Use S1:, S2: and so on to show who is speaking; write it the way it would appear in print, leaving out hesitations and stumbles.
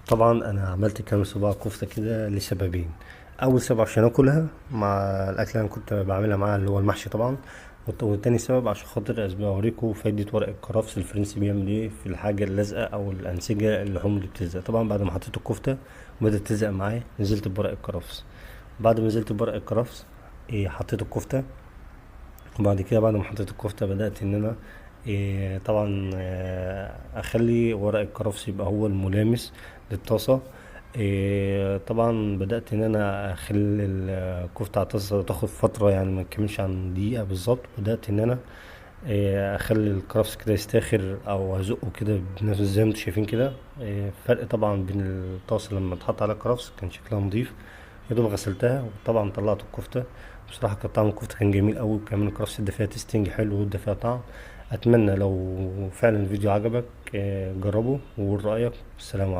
S1: طبعا انا عملت كام صباع كفته كده لسببين. اول سبب عشان اكلها مع الاكل اللي انا كنت بعملها معاها اللي هو المحشي طبعا، والتاني سبب عشان خاطر اوريكم فايده ورق الكرفس الفرنسي بيعمل ايه في الحاجة اللازقه او الانسجة اللحوم اللي بتلزق. طبعا بعد ما حطيت الكفتة وبدات تلزق معايا نزلت بورق الكرفس. بعد ما نزلت بورق الكرفس حطيت الكفتة، وبعد كده بعد ما حطيت الكفتة بدات ان انا طبعا اخلي ورق الكرفس يبقى هو الملامس للطاسه. طبعا بدات ان انا اخلي الكفتة على الطاسه تاخد فترة، يعني ما تكملش عن دقيقة بالظبط. بدات ان انا اخلي الكرفس كده يستاخر او ازقه كده بنفس زي ما انتم شايفين كده. فرق طبعا بين الطاسه لما اتحط عليها الكرفس كان شكلها نظيف، يا دوب غسلتها وطبعا طلعت الكفتة. بصراحة كان طعم الكفتة كان جميل قوي، وكمان الكرفس ادى فيها tasting حلو وادى فيها طعم. اتمنى لو فعلا الفيديو عجبك، جربه وقول رايك. السلام عليكم.